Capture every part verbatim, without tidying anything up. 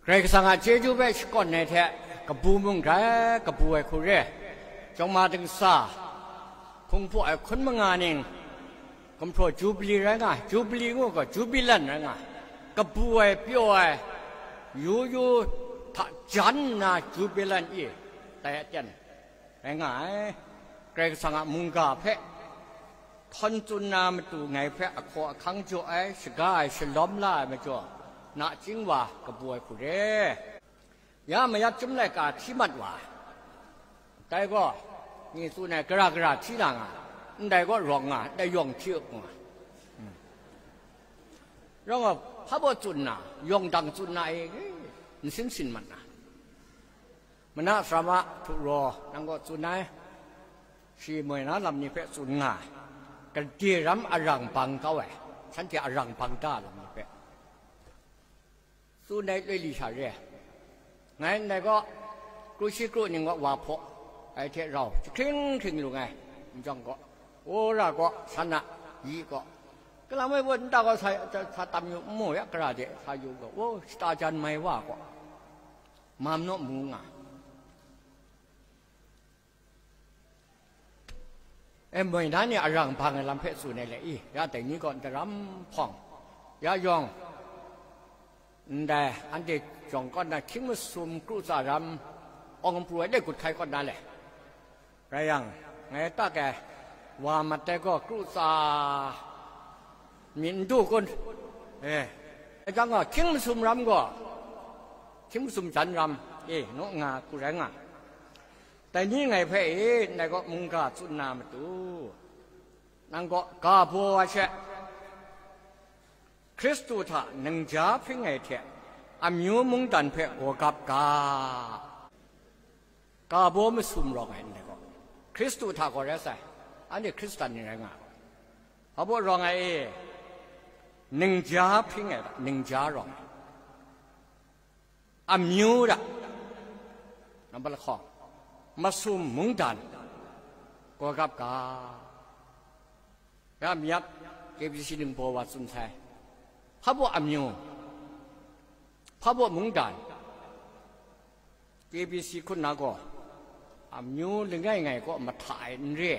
Karai Kasang a chyeju hpe shakawn ai hte, kabu mung grai kabu ai hku re, chyawm ma dingsa, hkungpu ai hkun manga ning, gumhpraw jubili rai nga ai, jubili ngu gaw, jubilan rai nga ai, kabu ai, pyaw ai, yu yu hta jan nna jubilan i tai aten rai nga ai. Karai Kasang a mungga hpe htawn tsun na matu ngai hpe ahkaw ahkang jaw ai, shaga ai, shalawm la ai majaw, nachying wa kabu ai hku re. Ya mayat chyum laika hti mat wa, dai gaw, ni tsun ai, gara gara hti na nga, ndai gaw rawng nga, ndai yawng hti up nga. Hmm. Rawng gaw, hpa baw tsun na, yawng dang tsun na e, nsin sin mat na. Mana sara ma htu raw, nang gaw tsun ai, shi moi na lam ni hpe tsun nga ai, gade ram arang bang kau ai, shanhte arang bang da lam ni hpe tsun ai loi li sha re ai. Ngai ndai gaw, kru shi kru ning gaw wa hpaw ai hte rau jahkring hkring lung ai, n jang gaw, wora gaw, san a, yi gaw, kalam ai baw nta gaw sa, sa tam yu, n mu ya, kara de sa yu gaw, o, shata jan mai wa gaw, mam naw mu nga. E, moi na ni arang bang ai lam hpe tsun ai le i, ya dai ni gaw ndaram hpawng, ya yawng, ndai anhte jawng kaw na hkying masum kru tsa ram awng pru ai le gut hkai kaw na le. Rai yang, ngai tak ai, wa mat ai gaw kru tsa myit n du kun? E, e jang gaw, hkying masum ram gaw, hkying masum jan ram, e, naw nga hku rai nga. Dai ni ngai hpe e, ndai gaw mungga tsun na matu, nang gaw ga baw wa she, Hkristu hta ningja hpring ai hte amyu mungdan hpe gaw gap ga. Ga baw masum rawng ai ndai gaw, Hkristu hta gaw rai sai, anhte Hkristan ni rai nga ai. Hpa baw rawng ai e, ningja hpring ai, ningja rawng ai. Amyu ra, nambat lahkawng, masum mungdan, gaw gap ga. Ya myat, K B C ningbaw wa tsun sai. Hpa baw amyu, hpa baw mungdan, K B C hkun na gaw, amyu langai ngai kaw mahta ai n re,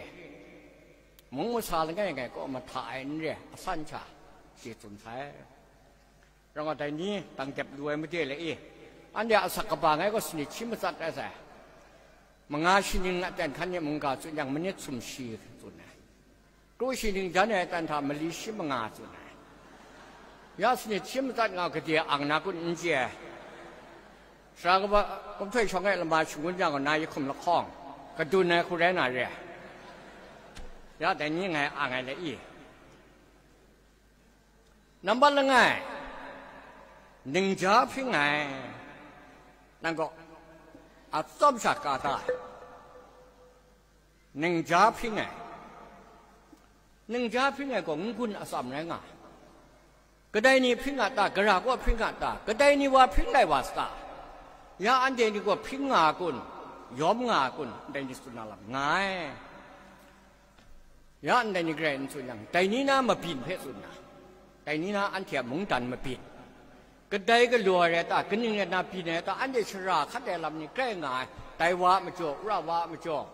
mung masa langai ngai kaw mahta ai n re, asan sha shi tsun sai. Rau nga dai ni dang dep lu ai made le i, anhte a asak kaba ngai gaw sanit shi matsat rai sai. Manga shaning a ten hkan ni mungga tsun yang, manit sum shi tsun ai. Kru shaning jan ai ten hta mali shi manga tsun ai. Ya sanit shi matsat nga gade ang na kun n chye ai. Sara kaba kumhtoi shawng e lama shangun yang gaw, na yi hkum lahkawng, kadun ai hku rai na re ai. Ya dai ni ngai ang ai le i. Nambat langai, ningja hpring ai, nang gaw, atsawm sha ka ta ai, ningja hpring ai, ningja hpring ai gaw n-gun atsam rai nga ai. Kadai ni hpring a ta? Gara kaw hpring a ta? Kadai ni wa hpring lai wa sa ta? Ya anhte ni gaw hpring nga a kun? Yawm nga a kun? Ndai ni tsun na lam nga ai. Ya ndai ni garai n tsun yang, dai ni na mabyin hpe tsun na, dai ni na anhte a mungdan mabyin, kadai galaw ai rai ta, kaning rai nna byin ai ta, anhte shara hkat ai lam ni grai nga ai, dai wa a majaw, wora wa a majaw,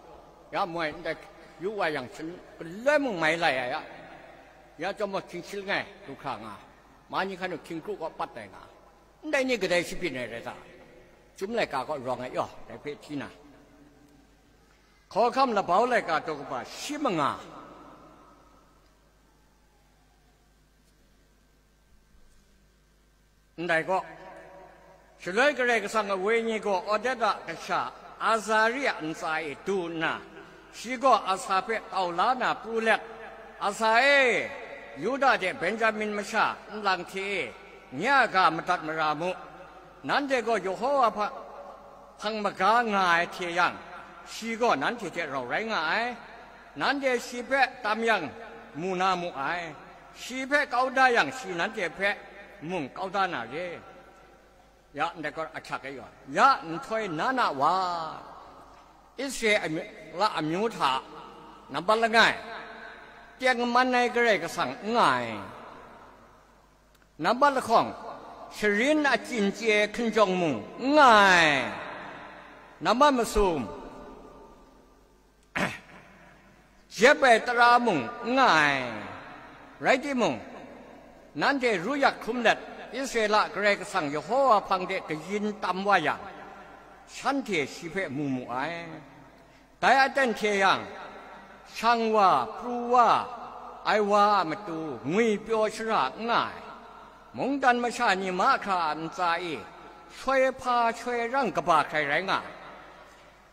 ya moi ndai yu wa yang, shan-, galoi mung mai lai ai, ya, ya chyawm gaw hkying shi langai du hkra nga ai, ma ni hkan nu hkying kru kaw pat ai nga ai, ndai ni kadai shabyin ai rai ta? Chyum laika kaw rawng ai yaw, dai hpe hti na. Hkawhkam labau laika daw kaba shi manga. Ndai gaw, shaloi Karai Kasang a Wenyi gaw Oded a kasha Azaria ntsa e du nna, shi gaw Asa hpe tau la na pru let, "Asa e, Yuda de Benjamin masha nlang hte e, nye a ga madat mara mu, nanhte gaw Yehova hpa hpang maga nga ai hte yang, shi gaw nanhte hte rau rai nga ai. Nanhte shi hpe tam yang, mu na mu ai. Shi hpe kau da yang, shi nanhte hpe mung kau da na re." Ya ndai gaw ahkyak e yaw, ya nhtoi na na wa, Israela amyu, la amyu hta nambat langai, tengman ai Karai Kasang n nga ai. Nambat lahkawng, Sharin achyin chye hkinjawng mung n nga ai, nambat masum jep ai tara mung n nga ai. Rai timung, nanhte ru yak hkrum let, Israela Karai Kasang Yehova hpang de kayin tam wa yang, shanhte shi hpe mu mu ai. Dai aten hte yang, shang wa, pru wa ai wa a matu ngwipyaw shara n nga ai, mungdan masha ni mahkra a ntsa e shoi hpa shoi rang kaba hkrai rai nga ai.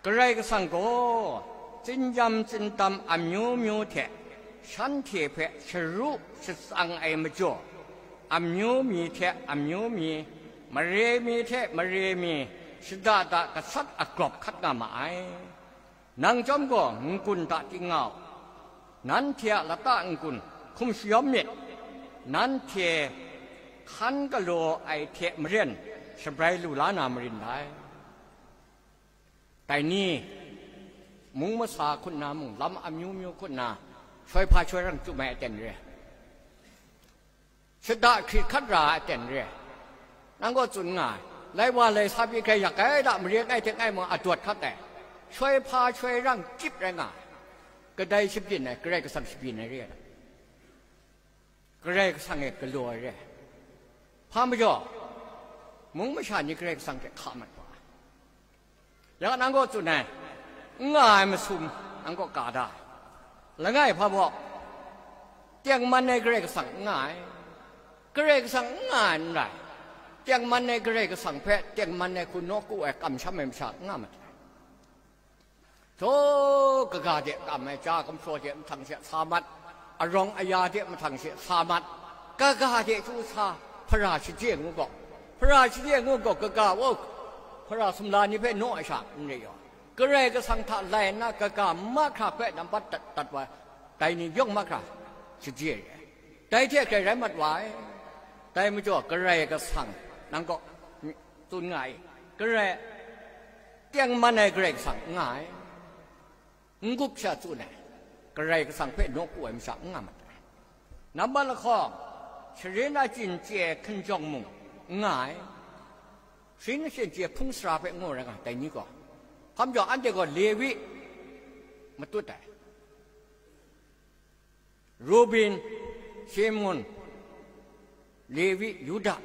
Karai Kasang gaw tsinyam tsindam amyu myu hte shanhte hpe sharu shatsang ai majaw, amyu mi hte amyu mi, mare mi hte mare mi, shada da gasat agrawp hkat nga ma ai. Nang chyawm gaw n-gun da ting nga u, nanhte a lata n-gun hkum shayawm myit, nanhte hkan galaw ai hte maren shabrai lu la na marin dai. Dai ni, mung masa hku nna mung, lam amyu myu hku nna, shoi hpa shoi rang chyum ai aten re ai. Shada hkrit hkat ra ai aten re ai. Nang gaw tsun nga ai, lai wa lai sa pyi hkrai yak ai da, mare ngai hte ngai mung adawt hkat ai, shoi hpa shoi rang chyip rai nga ai. Kadai shabyin ai? Karai Kasang shabyin ai re ai. Karai Kasang e galaw ai re ai. Hpa majaw, mung masha ni Karai Kasang hte hka mat wa ai. Ya nang gaw tsun ai, n nga ai masum nang gaw ka da ai. Langai hpa baw, tengman ai Karai Kasang n nga ai. Karai Kasang n nga ai n rai. Tengman ai Karai Kasang hpe tengman ai hku nawku ai, kamsham ai masha n nga mat ai. Htaw kaga de kam ai, ja gumhpraw de mahtang she sa mat, arawng aya de mahtang she sa mat, kaga de chyu sa, hpara shaje ngu gaw, hpara shaje ngu gaw, kaga, o, hpara sumla ni hpe naw ai sha n re yaw, Karai Kasang hta lai nna kaga mahkra hpe nambat dat, dat wa, dai ni yawng mahkra shaje re ai. Dai hte hkrai rai mat wa ai. Dai majaw Karai Kasang nang kaw tsun nga ai, Karai, tengman ai Karai Kasang n nga ai. N-gup sha tsun ai, Karai Kasang hpe nawku ai masha n nga mat ai. Nambat lahkawng, sharin achyin chye ai hkinjawng mung n nga ai. Sharin achyin chye ai hpung sara hpe n gaw rai nga ai, dai ni gaw. Hpa majaw anhte gaw Lewi matut ai. Rubin, Simun, Lewi, Yuda,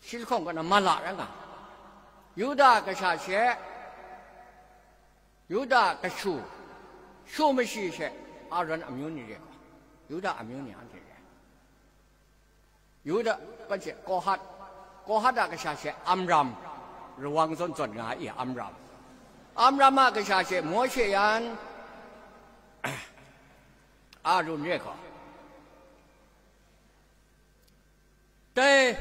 shi lahkawng kaw na mala rai nga, Yuda kasha she, Yuda kashu, shu mashi she, Aron amyu ni re gaw, Yuda amyu ni anhte re ai. Yuda, kaw hte Kohat, Kohat a kasha she Amram, rawang zawn zawn nga ai Amram, Amram a kasha she Mawshe yan Arun re gaw, dai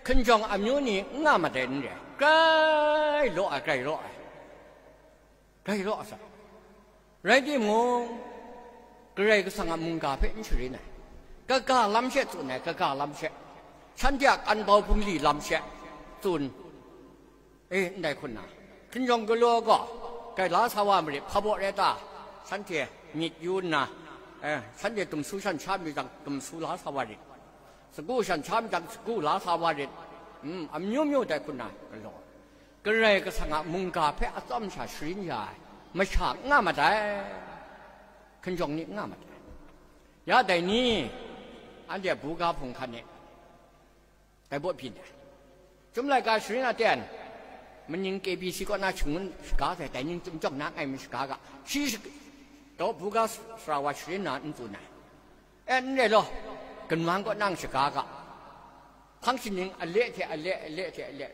hkinjawng amyu ni n nga mat ai n re, grai law ai, grai law ai, grai law ai sa. Rai timung, Karai Kasang a mungga hpe n sharin ai, kaga lam she tsun ai, kaga lam she, shanhte a kan bau bungli lam she tsun. E, ndai hku nna, hkinjawng galaw gaw, grai la sa wa marit, hpa baw rai ta? Shanhte myit yu nna, e, shanhte dumsu shan sha mi jang, dumsu la sa wa rit, sagu shan sha mi jang, sagu la sa wa rit, mm, amyu myu dai hku nna galaw. Karai Kasang a mungga hpe atsawm sha sharin ya ai masha n nga mat ai, hkinjawng ni n nga mat ai. Ya dai ni, anhte a buga hpung hkan e dai baw byin ai. Chyum laika sharin aten, maning K B C kaw na shangun shaga sai, dai ning chyum jawng na ngai mi shaga ga, shi shag-, daw buga sara wa sharin na n tsun ai. E, n re law, gunman kaw nang shaga ga, hpang shaning ale hte ale, ale hte ale,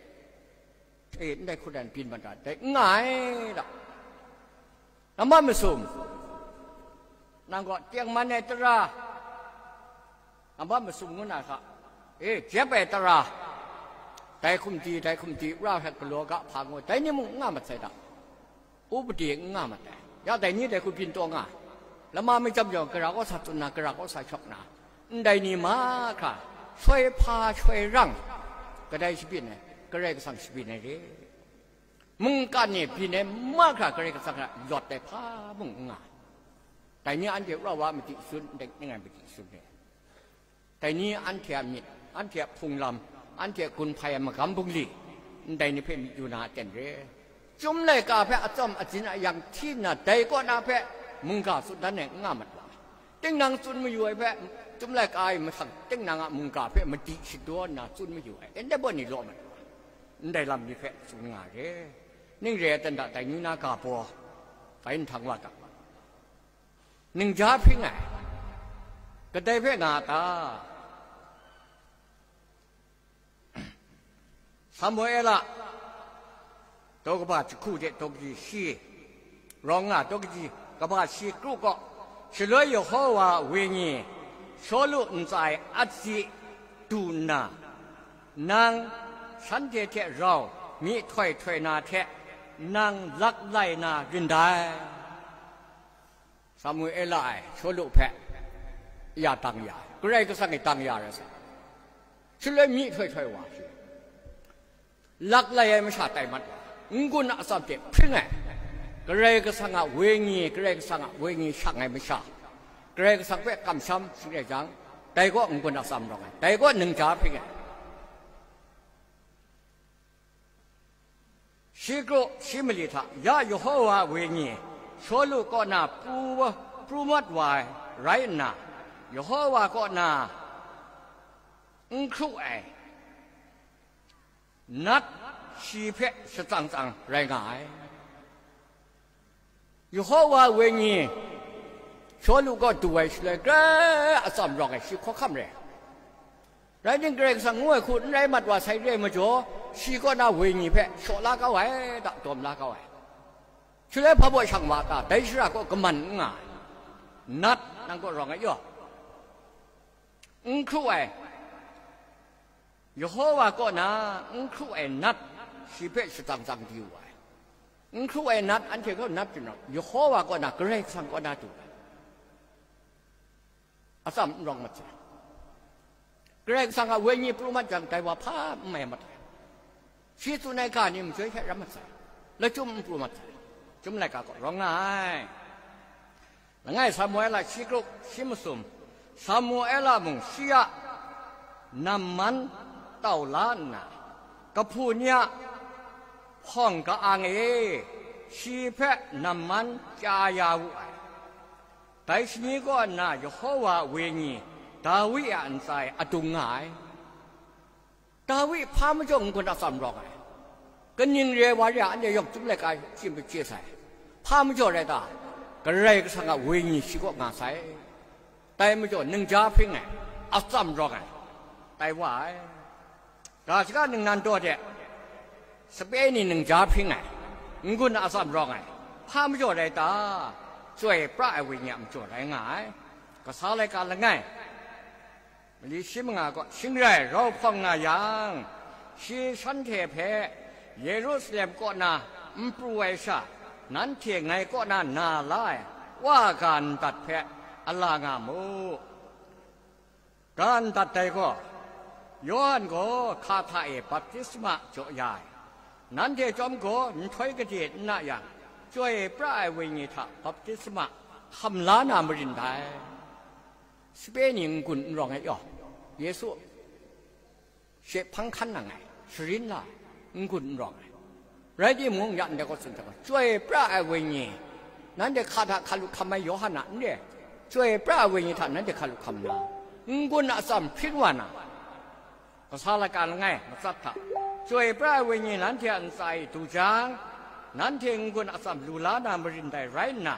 e, ndai hku dan byin mat ra, dai n nga ai da. Nambat masum, nang gaw tengman ai tara, nambat masum ngu na hta, e, jep ai tara, dai hkum di, dai hkum di, ra hkrat galaw ga hpa ngu, dai ni mung n nga mat sai da. Upade n nga mat ai. Ya dai ni dai hku byin taw nga, lama majam yawng gara kawsa tsun na, gara kawsa shawk na, ndai ni mahkra, shoi hpa shoi rang, kadai shabyin ai? Karai Kasang shabyin ai re. Mungkan e byin ai mahkra Karai Kasang a lawt ai hpa mung n nga ai. Dai ni anhte rau wa madi sun, ndai ning ai madi sun re. Dai ni anhte a myit anhte a hpung lam, anhte a gun hpai ai magam bungli, ndai ni hpe myit yu na aten re. Chyum laika hpe atsawm ajin ayang hti nna, dai kaw na hpe mungga tsun dan ai n nga mat wa, tinang tsun mayu ai hpe, chyum laika e mahtang tinang a mungga hpe madi shadaw nna tsun mayu ai, ndai baw ni law mat wa, ndai lam ni hpe tsun nga re. Ning re ai dan da, dai ni na ga baw, bai nhtang wa ga, ningja hpring ai, kadai hpe nga a ta? Samuela, daw kaba jahku de daw kaji shi, rawng nga daw kaji kaba shi kru gaw, shaloi Yehova wenyi Shawlu ntsa e atsi du nna, nang shanhte hte rau myihtoi htoi na hte, nang lak lai na rin dai. Samuela e Shawlu hpe ya dang ya ai, Karai Kasang e dang ya rai sa, shaloi myihtoi htoi wa shi, lak lai ai masha tai mat wa, n-gun atsam hte hpring ai, Karai Kasang a wenyi, Karai Kasang a wenyi shang ai masha, Karai Kasang hpe kamsham shing rai jang, dai gaw n-gun atsam rawng ai, dai gaw ningja hpring ai. Shi kru shi mali hta ya Yehova wenyi Shawlu kaw na pru, pru mat wa ai rai nna, Yehova kaw na n hkru ai nat shi hpe shatsang tsang rai nga ai. Yehova wenyi Shawlu kaw du ai shaloi, grai atsam rawng ai shi hkawhkam re. Rai timung, Karai Kasang ngu ai hku n rai mat wa sai re ai majaw, shi kaw na wenyi hpe shaw la kau ai, da dawm la kau ai. Shaloi hpa baw shang wa ta, dai shara kaw kaman n nga ai, nat nang kaw rawng ai yaw, n hkru ai, Yehova kaw na n hkru ai nat shi hpe shatsang tsang di wu ai. N hkru ai nat anhte kaw nat pyin rawng, Yehova kaw na, Karai Kasang kaw na du ai. Atsam n rawng mat sai. Karai Kasang a wenyi pru mat jang, dai wa hpa n mai mat ai. Shi tsun ai ga ni majoi hte ram mat sai. Lachyum n pru mat sai. Chyum laika kaw rawng nga ai. Langai Samuela shi kru shi masum, Samuela mung shi a namman tau la nna, kahpu ni a hpawng ka-ang e shi hpe namman chya ya wu ai. Dai shani kaw nna Yehova wenyi Dawi a ntsa e adung nga ai. Dawi hpa majaw n-gun atsam rawng ai. Kaning re ai wa re a, anhte yawng Chyum laika hte chye sai. Hpa majaw rai ta? Karai Kasang a wenyi shi kaw nga sai. Dai majaw ningja hpring ai, atsam rawng ai, tai wa ai. Ga shaga ningnan daw de, sape ni ningja hpring ai, n-gun atsam rawng ai, hpa majaw rai ta? Chyoi pra ai wenyi a majaw rai nga ai. Kasa laika langai, mali shi manga kaw, shing rai rau hpawng nga yang, shi shanhte hpe Yerusalem kaw na n pru ai sha, nanhte ngai kaw na na la ai Wa ga ndat hpe ala nga mu. Ga ndat dai gaw, Yawhan gaw hka hta e baptisma jaw ya ai, nanhte chyawm gaw nhtoi gade n na yang, Chyoi pra ai Wenyi hta baptisma hkam la na marin dai. Sape ni n-gun n rawng ai yaw, Yesu she hpang hkan nang ai, sharin la ai, n-gun n rawng ai. Rai timung, ya ndai kaw tsun hta gaw, Chyoi pra ai Wenyi, nanhte hka hta hkalu hkam ai Yawhan a n re, Chyoi pra ai Wenyi hta nanhte hkalu hkam nna, n-gun atsam hpring wa na, kasa laka langai matsat hta, Chyoi pra ai Wenyi nanhte a ntsa e du jang, nanhte n-gun atsam lu la na marin dai rai nna,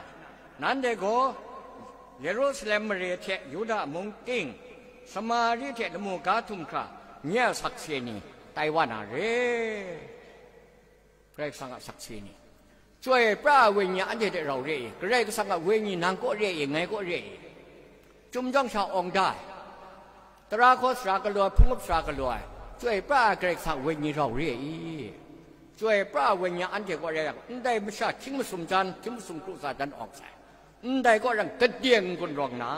nanhte gaw Yerusalem mare hte Yuda mung ting, Samari hte lamu ga htum hkra nye a sakse ni tai wa na re. Karai Kasang a sakse ni, Chyoi pra ai Wenyi anhte hte rau re i, Karai Kasang a Wenyi nang kaw re i, ngai kaw re i, Chyum jawng sha awng da ai, tara hkaw sara galaw ai, hpung up sara galaw ai, Chyoi pra ai Karai Kasang a Wenyi rau re i. Chyoi pra ai Wenyi anhte kaw re yang, ndai masha hkying masum jan, hkying masum kru tsa jan awng sai, ndai kaw rang gade n-gun rawng na.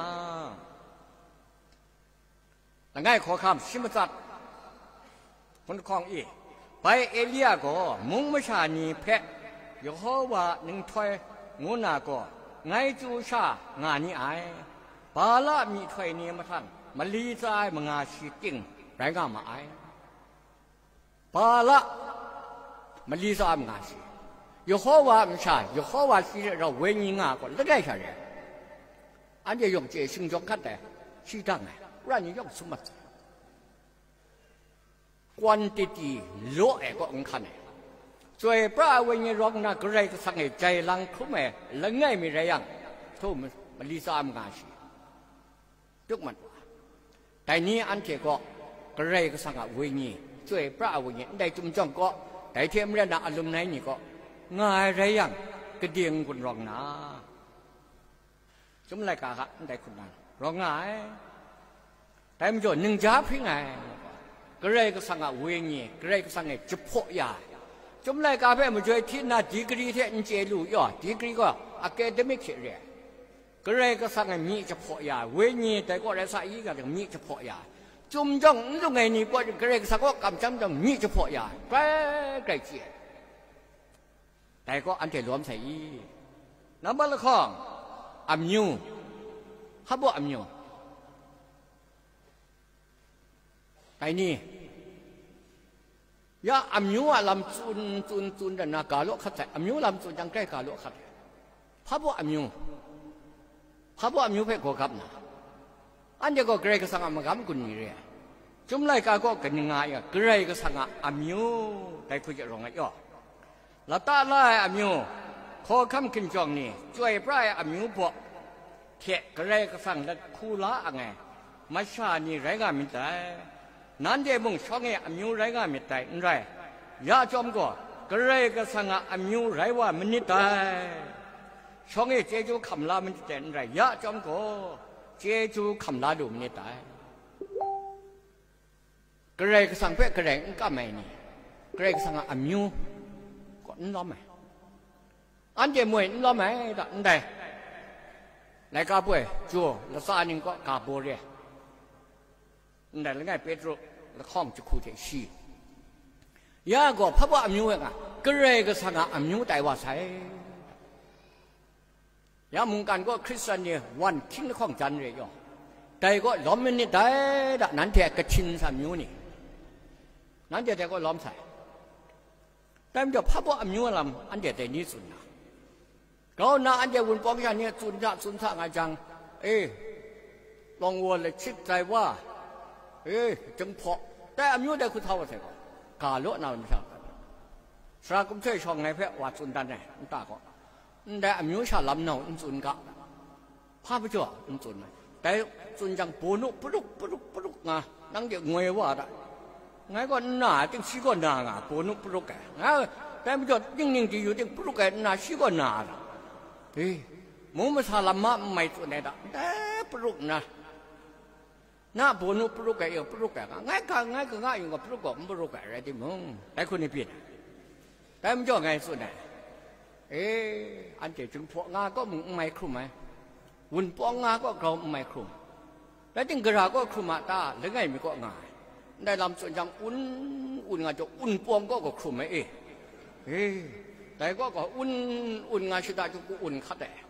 Langai hkawhkam shi matsat, hkun hkawng i, bai Elia gaw mung masha ni hpe Yehova ninghtoi ngu na gaw, ngai chyu sha nga ni ai. Bala myihtoi ni mahtang mali tsa ai manga shi ting, rai nga ma ai. Bala, mali tsa nga shi, Yehova a masha, Yehova shi hte rau wenyi nga ai gaw langai sha re ai. Anhte yawng chye shing jawng hkat ai, shi dang ai, ran ni yawng sum mat sai. Quantity law e kaw n hkan ai. Chyoi pra ai wenyi rawng nna Karai Kasang e jai lang hkrum ai langai mi rai yang, htum mali tsa nga shi. Tuk mat wa. Dai ni anhte kaw Karai Kasang a wenyi, chyoi pra ai wenyi, ndai chyum jawng kaw, dai hte maren na alumni ni kaw, nga ai rai yang, kading n-gun rawng na. Chyum laika hta ndai hkut nang rawng nga ai. Dai majaw, ningja hpring ai. Karai Kasang a wenyi, Karai Kasang e jahpaw ya ai. Chyum laika hpe majoi hti nna digri hte n chye lu yaw, digri gaw academic hte re ai. Karai Kasang e myi jahpaw ya ai, wenyi dai kaw rai sa i, ga myi jahpaw ya ai. Chyum jawng n lung ai ni kaw, Karai Kasang kaw kamsham jawng myi jahpaw ya ai, grai grai chye ai. Dai kaw anhte lawm sai i? Nambat lahkawng, amyu, hpa baw amyu. Dai ni, ya amyu a lam tsun, tsun, tsun dan na ga law hkat sai, amyu lam tsun jang grai ga law hkat ai. Hpa baw amyu, hpa baw amyu hpe gaw gap na, anhte gaw Karai Kasang a magam gun ni re ai. Chyum laika gaw kaning nga ai, Karai Kasang a amyu, dai hku hte rawng ai yaw. Lata la ai amyu, hkawhkam hkinjawng ni, chyoi pra ai amyu baw hte Karai Kasang lahku la ang ai masha ni rai nga myit dai. Nanhte mung shawng e amyu rai nga myit dai, n rai. Ya chyawm gaw, Karai Kasang a amyu rai wa manit dai. Shawng e chyeju hkam la manit dai, n rai. Ya chyawm gaw, chyeju hkam la lu manit dai. Karai Kasang hpe garai n kam ai ni, Karai Kasang a amyu kaw n lawm ai. Anhte moi n lawm ai ta, ndai laika poi, jaw latsa ning kaw ga baw re ai. Ndai langai Petru lahkawng jahku hte shi, ya gaw hpa baw amyu ai nga, Karai Kasang a amyu tai wa sai. Ya mungkan gaw Hkristan ni wan hkying lahkawng jan re yaw, dai gaw lawm manit dai da, nanhte kahtin sa amyu ni, nanhte dai gaw lawm sai. Dai majaw hpa baw amyu lam anhte dai ni tsun na, grau nna anhte wunpawng sha ni tsun hta, tsun hta nga jang, e, lawng wa lachit tai wa, e, jinghpaw, dai amyu dai hku sa wa sai gaw, ga law na lam sha, sara kumhsoi shawng ngai hpe wa tsun dan ai nta gaw, ndai amyu sha lam nau n tsun ga, hpa majaw n tsun ai. Dai tsun jang, bawnu paruk, paruk, paruk nga, nanhte ngoi wa da. Ngai gaw n na ai ting, shi gaw na nga, bawnu paruk ai. Nga, dai majaw, ning ning di yu ting, paruk ai n na, shi gaw na ai. E, mung masa lam ma n mai tsun ai da, ndai paruk nna, na bawnu paruk ai, e, paruk ai nga, ngai ga, ngai ga nga yung ga, paruk gaw n paruk ai rai timung, dai hku ni byin ai. Dai majaw ngai tsun ai, e, anhte jinghpaw nga gaw mung n mai hkrum ai, wunpawng nga gaw grau n mai hkrum, rai ting, gara gaw hkrum a ta, langai mi kaw nga ai. Ndai lam tsun jang, un, un nga jaw, wunpawng gaw gaw hkrum ai, e, e, dai gaw gaw un, un nga shada jung ku un hkat ai.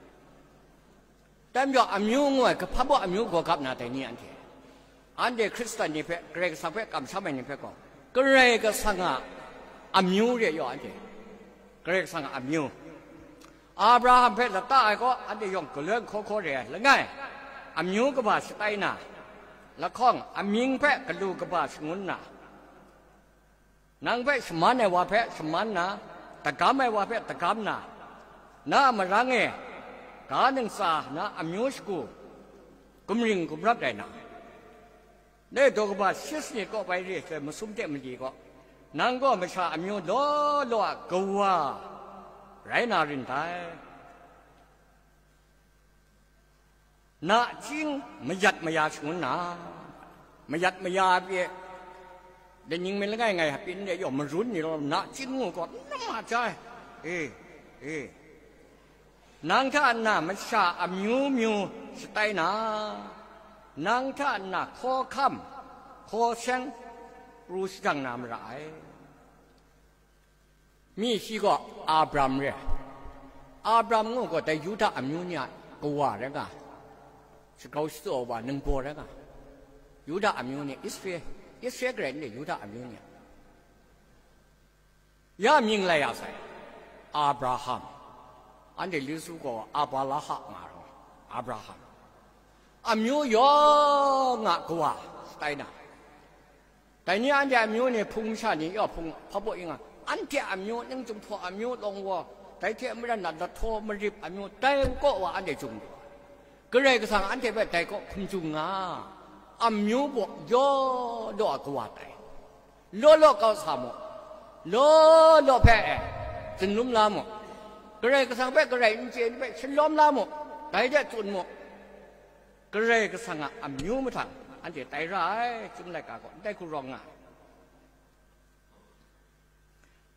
Dai majaw amyu ngu ai, hpa baw amyu gaw gap na dai ni anhte? Anhte Hkristan ni hpe, Karai Kasang hpe kamsham ai ni hpe gaw, Karai Kasang a amyu re yaw anhte, Karai Kasang a amyu. Abraham hpe lata ai gaw, anhte yawng galoi hkaw hkaw re ai langai, amyu kaba shatai na, lahkawng amying hpe galu kaba shangun na, nang hpe shaman ai wa hpe shaman na, dagam ai wa hpe dagam na, na a marang e ga ntsa na amyu shagu gumring gumrat ai na, dai daw kaba shi sanit kaw bai re ai masum hte mali gaw, nang gaw masha amyu law law a kawa rai na rin dai. Nachying mayat maya shangun na, mayat maya pyi, laining mi langai ngai hpyi n re yaw, marun ni law, nachying ngu gaw, n nam a ja ai. E, e. Nang hta nna masha amyu myu shatai na, nang hta nna hkawhkam, hkaw seng pru shajang na mara ai. Mi shi gaw Abram re ai. Abram ngu gaw dai Yuda amyu ni a kawa rai nga, shagrau shatsaw wa ningbaw rai nga, Yuda amyu ni Israel, Israel garai n re, Yuda amyu ni a. Ya mying lai ya sai, Abraham. Anhte Yesu gaw Abraham nga rawng, Abraham. Amyu yawng a kawa, shatai na. Dai ni anhte amyu ni hpung masha ni yaw hpung hpabaw ing nga, anhte amyu ning Jinghpaw amyu lawng wa, dai hte maren na lahtaw marip amyu, dai kaw wa anhte jung. Karai Kasang anhte hpe dai kaw hkum jung nga, amyu baw yaw law a kawa tai. Law law kau sa mu, law law hpe e, zunlum la mu, Karai Kasang hpe garai n chye ni hpe shalawm la mu, dai de tsun mu. Karai Kasang a amyu mahtang anhte tai ra ai, Chyum laika gaw ndai hku rawng nga ai.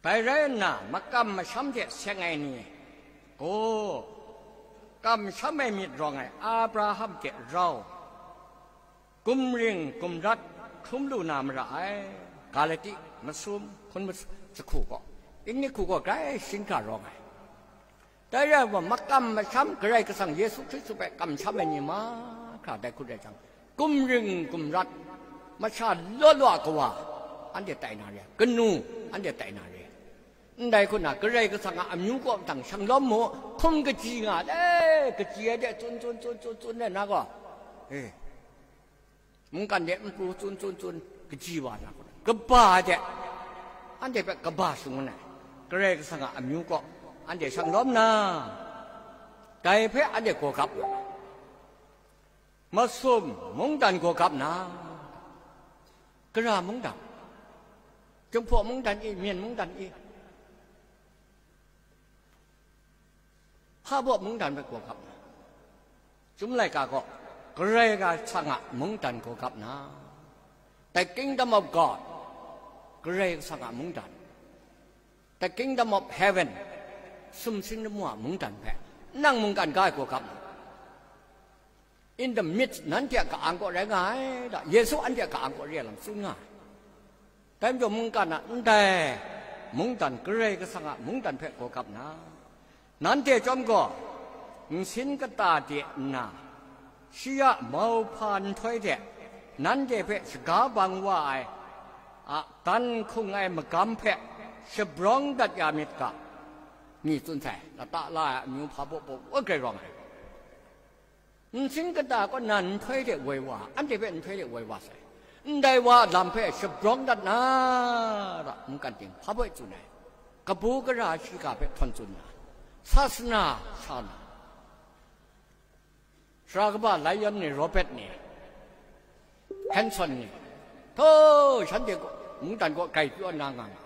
Dai rai nna, makam masham hte seng ai ni gaw, kamsham ai myit rawng ai Abraham hte rau, gumring gumrat hkrum lu na mara ai. Galati masum hkun mas-, jahku gaw, ingnit hku gaw grai shingra rawng ai. Dai rai nna, makam masham Karai Kasang Yesu Hkristu hpe kamsham ai ni mahkra dai hku rai jang, gumring gumrat, masha law law a kawa, anhte tai na re, kanu, anhte tai na re. Ndai hku na, Karai Kasang a amyu kaw mahtang shanglawm mu, hkum kaji nga le, kaji ai de tsun tsun tsun tsun tsun le na gaw, e, mungkan de n pru tsun tsun tsun, kaji wa na hku na, kaba ai de, anhte hpe kaba shangun ai, Karai Kasang a amyu kaw anhte shanglawm na, dai hpe anhte gawgap nga ai. Masum mungdan gawgap na, gara mungdan, Jinghpaw mungdan i, Myen mungdan i, hpa baw mungdan hpe gawgap na, Chyum laika gaw, Karai Kasang a mungdan gawgap na, the kingdom of God, Karai Kasang a mungdan, the kingdom of heaven, sumsing lamu a mungdan hpe, nang mungkan ga ai gawgap na. In the midst, nanhte a ka-ang kaw rai nga ai, da, Yesu anhte a ka-ang kaw re ai lam tsun nga ai. Dai majaw mungkan a ndai mungdan, Karai Kasang a mungdan hpe gawgap na, nanhte chyawm gaw nsin kata de nna, shi a mauhpa nhtoi hte nanhte hpe shaga bang wa ai a dan hkung ai magam hpe shabrawng dat ya myit ga, mi tsun sai, lata la ai amyu hpa baw baw grai rawng ai. Nsin kata kaw na nhtoi hte woi wa, anhte hpe nhtoi hte woi wa sai. Ndai wa a lam hpe shabrawng dat na, ra mungkan ting hpa baw tsun ai. Kabu gara shiga hpe htawn tsun na, sasana sa na, sara kaba Lion ni, Robert ni, Hanson ni, htaw shanhte kaw, mungdan kaw grai pyaw na nga nga.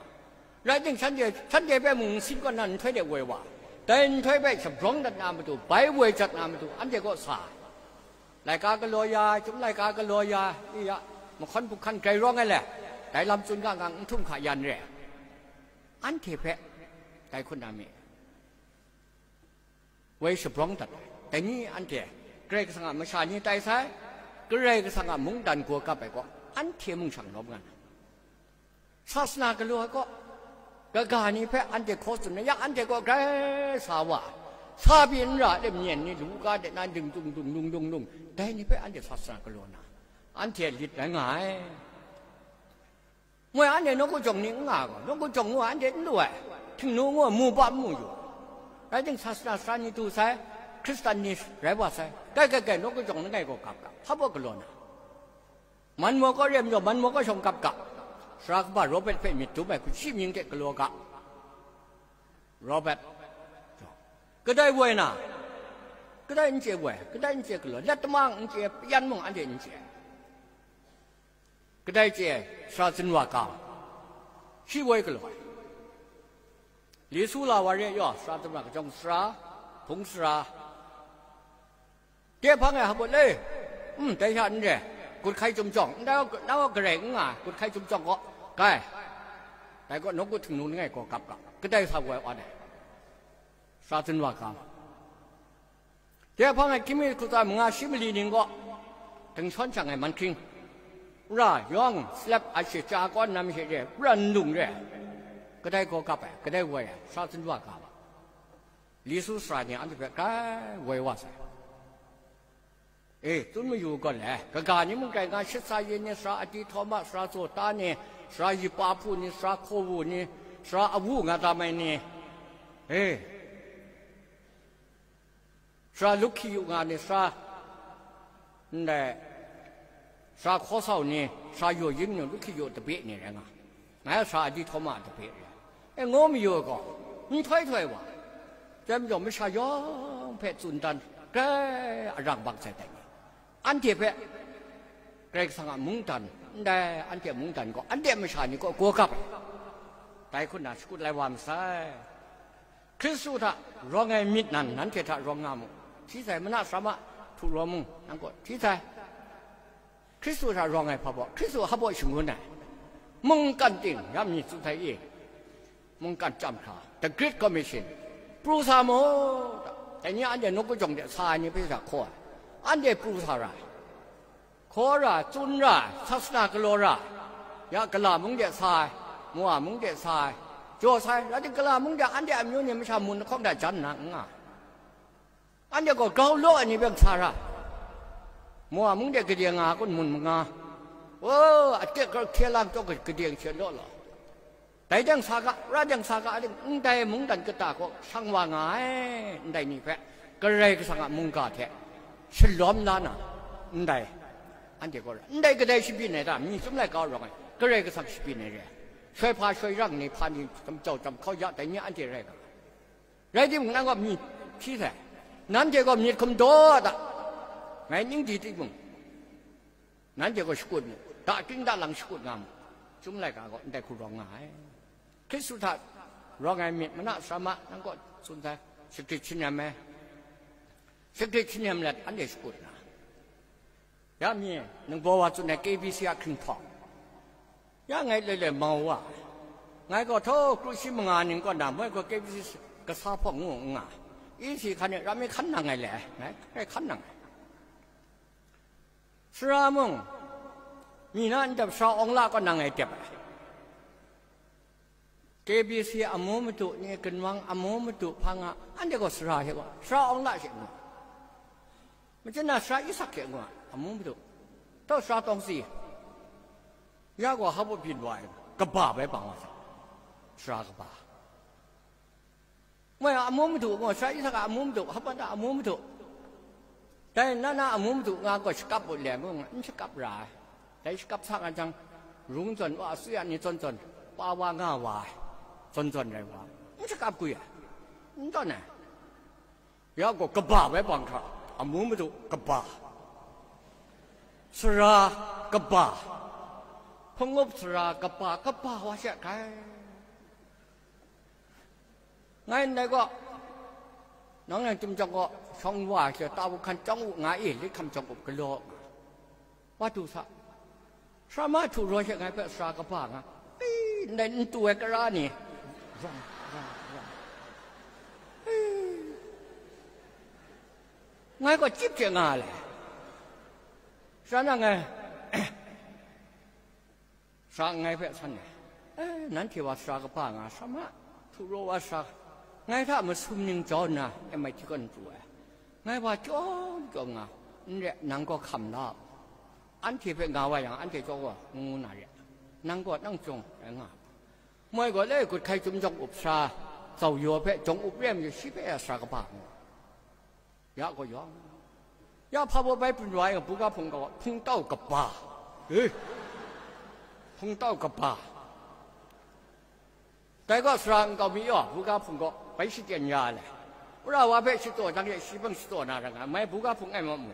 Rai timung, shanhte, shanhte hpe mung nsin kaw na nhtoi de woi wa, dai nhtoi hpe shabrawng dat na matu, bai woi jat na matu, anhte kaw sa ai. Laika galaw ya, Chyum laika galaw ya, i ya, mahkawn hpuk hkan grai rawng ai le, dai lam tsun ga ngang n htum hka yan re. Anhte hpe dai hkun na mi. Woi shabrawng dat ai. Dai ni anhte Karai Kasang a masha ni tai sai, Karai Kasang a mungdan gawgap ai gaw, anhte mung shanglawm nga na. Sasana galaw ai gaw, kaga ni hpe anhte hkaw tsun na, ya anhte gaw grai sa wa ai. Sa pyi n ra ai myen ni, lu ga de na, ding dung dung dung dung dung, dai ni hpe anhte sasana galaw na, anhte lit rai nga ai. Moi anhte nawku jawng ni n nga gaw, nawku jawng ngu anhte n lu ai, htingnu ngu mu ba n mu yu. Rai timung, sasana sara ni du sai, Hkristan ni rai wa sai, kai, kai, kai, nawku jawng langai gaw gap ga, hpa baw galaw na. Man maw kaw re majaw, man maw kaw shawng gap ga, sara kaba Robert hpe myit dum ai hku shi mying hte galaw ga. Robert, kadai woi na, kadai n chye woi, kadai n chye galaw, let tamang n chye, yan mung anhte n chye. Kadai chye ai, sara zunwa ga, shi woi galaw ai. Li su la wa re yaw, sara zunwa kajawng sara, hpung sara. Dai hpang e hpa baw le, um, dai hta n re, gut hkai chyum jawng, nna gaw garai n nga, gut hkai chyum jawng gaw, gai. Dai gaw nawku htingnu langai gaw gap ga, kadai sa woi wa ai. Sara zunwa ga. Dai hpang e hkying mi hku tsa manga shi mali ning gaw, ding shawn shang ai man hkring, ra yawng, slap a shaja kaw nna mahe re, ra n lung re, kadai gaw gap ai, kadai woi ai, sara zunwa ga wa. Li su sara ni anhte hpe grai woi wa sai. E, tsun mayu gaw le, kaga ni mung rai nga, Shitsa Yin ni, sara Adi Htawma, sara Zawta ni, sara Yipa Hpu ni, sara Hkawu ni, sara Awu nga tam ai ni, e, sara Luk Hki Yu nga ni, sara, ndai, sara Hkaw Sau ni, sara Yaw Yin ni, Luk Hki Yu tabe ni rai nga. Ngai a sara Adi Htawma a tabe rai. E, ngu mayu gaw, n htoi htoi wa. Chyam yawng masha yawng hpe tsun dan, grai arang bang sai dai ni. Anhte hpe Karai Kasang a mungdan, ndai anhte a mungdan gaw, anhte a masha ni gaw gawgap ai. Dai hku na shakut lai wa masai. Hkristu hta rawng ai myit nan, nanhte hta rawng nga mu. Hti sai, mana sara ma, htu rawng mung, nang gaw hti sai. Hkristu hta rawng ai hpa baw, Hkristu hpa baw shangun ai. Mungkan ting, ya mi tsun sai i. Mungkan chyam hkra, The Great Commission, pru sa mu, dai ni anhte nawku jawng de sa ai ni hpe sa hkaw ai. Anhte pru sa ra ai. Hkaw ra, tsun ra, sasana galaw ra, ya gala mung de sa ai, Moa mung de sa ai, jaw sa ai, rai tim gala mung de anhte amyu ni masha mun lahkawng hta jan nna n nga. Anhte gaw grau law ai ni hpe sa ra, Moa mung de gade nga kun mun manga, o, atek hkye lang chyawk gade hkye law law. Dai dang sa ga, ra dang sa ga, aling ndai mungdan kata gaw shang wa nga ai, ndai ni hpe Karai Kasang a mungga hte shalawm la na, ndai, anhte gaw ra, ndai kadai shabyin ai ta, mi chyum laika rawng ai, Karai Kasang shabyin ai re ai, shoi hpa shoi rang ni hpa ni, chyam jau chyam hkau ya, dai ni anhte rai nga ai. Rai timung, nang gaw mi hti sai, nanhte gaw myit hkum daw a ta, ngai ning di timung, nanhte gaw shakut mu, da ting da lang shakut nga mu, chyum laika gaw ndai hku rawng nga ai. Hkristu hta rawng ai myit mana sara ma, nang gaw tsun sai, shagrit shi nem ai, shagrit shi nem let anhte shakut nga ai. Ya mi, nang baw wa tsun ai K B C a hkringhtawng, ya ngai loi loi mau wa ai. Ngai gaw htaw kru shi manga ning kaw na moi gaw K B C kasa hpawng ngu n nga, E C hkan e ram mi hkan nang ai le, ngai, ngai hkan nang ai. Sara mung, mi na ndap sara Awng La kaw nang ngai dep ai. K B C amu madu ni, Ginwang amu madu hpa nga, anhte gaw sara hte gaw, sara Awng La she ngu, machyina sara Isak hte ngu, amu madu, tau sara Tawng Si, ya gaw hpa baw byin wa ai, kaba bai bang wa sa, sara kaba. Moi a amu madu gaw, sara Isak a amu madu, hpa ta amu madu. Dai na na amu madu nga gaw shakap u le ngu nga, n shakap ra ai. Dai shakap sa nga jang, rung zawn wa, asuya ni zawn zawn, pa wa nga wa ai, zawn zawn rai wa ai. N shakap gwi ai, n tawn ai. Ya gaw kaba bai bang hkra, amu madu kaba, sara kaba, hpung up sara kaba, kaba wa she hkai. Ngai ndai gaw, nang nang chyum jawng gaw, shawng wa she, ta bu hkan chyawng u nga i, lit hkam jawng up galaw nga, wa du sa, sara ma htu raw she ngai hpe sara kaba nga, ei, ndai n tu ai kara ni, rawng, rawng, rawng. Ei. Ngai gaw chyip hte nga le, sara na ngai, sara ngai hpe san ai, e, nanhte wa sara kaba nga, sara ma, htu raw wa sara, ngai hta masum ning jau nna M I T kaw n pru ai, ngai wa chyawm chyawm nga, n re, nang gaw hkam la u, anhte hpe nga wa yang, anhte chyawm gaw ngu na re, nang gaw nang chyawm rai nga, moi gaw le, gut hkai chyum jawng up sara, zau yaw hpe jawng up re ai majaw, shi hpe a sara kaba ngu. Ya gaw yawng, ya hpa baw bai pru wa ai, buga hpung gaw hpung tau kaba, e, hpung tau kaba, dai gaw sara nkau mi yaw buga hpung gaw bai shachyen ya ai, wora wa hpe shataw jang e, shi hpang shataw na ra nga, mai buga hpung ai ma mu.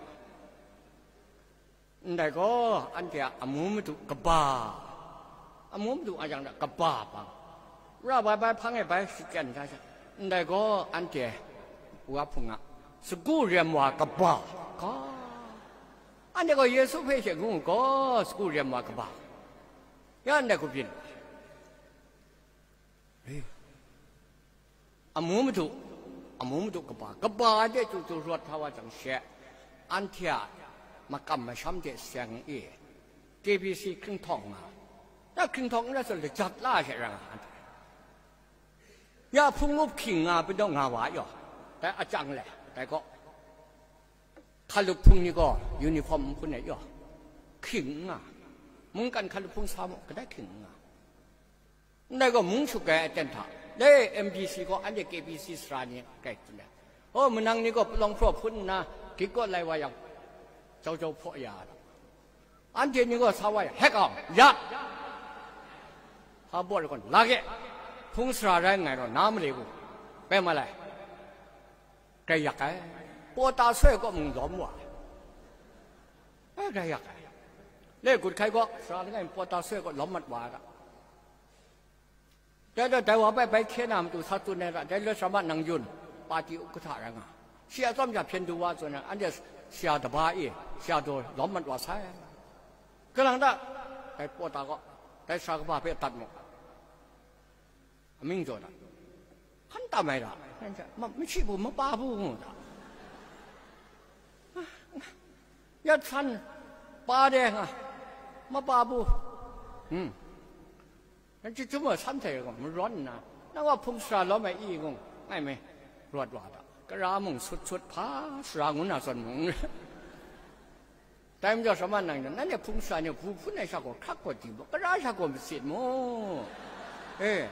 Ndai gaw, anhte a amu madu kaba, amu madu a yang hta kaba bang, wora bai bai hpang e bai shachyen sha sha, ndai gaw, anhte wa hpung a sagu rem wa kaba ga, anhte gaw Yesu hpe she ngu gaw, sagu rem wa kaba, ya ndai hku byin. Amu madu, amu madu kaba, kaba ai de chyu chyu rawt hta wa jang she, anhte a makam masham de seng i, K B C hkringhtawng nga, na hkringhtawng n rai sa lajat la she ra nga, anhte. Ya hpung up hkying nga, pinaw nga wa yaw, dai achyang le, dai gaw. Hkalup hpung ni gaw uniform nhpun ai yaw, hking n nga, mungkan hkalup hpung sa mu, kadai hking n nga. Ndai gaw mung shuk ai aten hta, le M D C gaw anhte K B C sara ni kai tsun ai. O, manang ni gaw palawng hpraw hpun nna, gik kaw lai wa yang, jau jau hpaw ya ai. Anhte ni gaw sa wa yang, hek awng, ya! Hpa baw ai gaw, la ge, hpung sara rai nngai raw, na mare gu, pai ma lai. Grai yak ai. Pawta soi kaw mung lawm wa ai. Ai, grai yak ai. Le gut hkai gaw, sara langai mi pawta soi kaw lawm mat wa ai ga. Dai gaw, dai wa bai bai hkye na matu sa tsun ai ga, dai loi sara ma nang yun, pati u kahta rai nga. Shi a tsawm ja hpyen du wa tsun ai, anhte sara daba e, sara daw lawm mat wa sai. Kalang ta, dai pawta gaw, dai sara kaba hpe dat mu. Amying jaw da, hkan tam ai da, ma, machyi bu, mapa bu ngu da. Yat san pa de nga, mapa bu. Hmm. Chyum ai san hte gaw marawn nna, nang wa hpung sara lawm ai i ngu, ngai me, rawt wa da. Kara mung sut sut hpa sara ngu na zawn mung. Dai majaw, sara ma nang, nanhte hpung sara ni bu hpun ai sha gaw hkrak gaw di mu, kara sha gaw masit mu. E,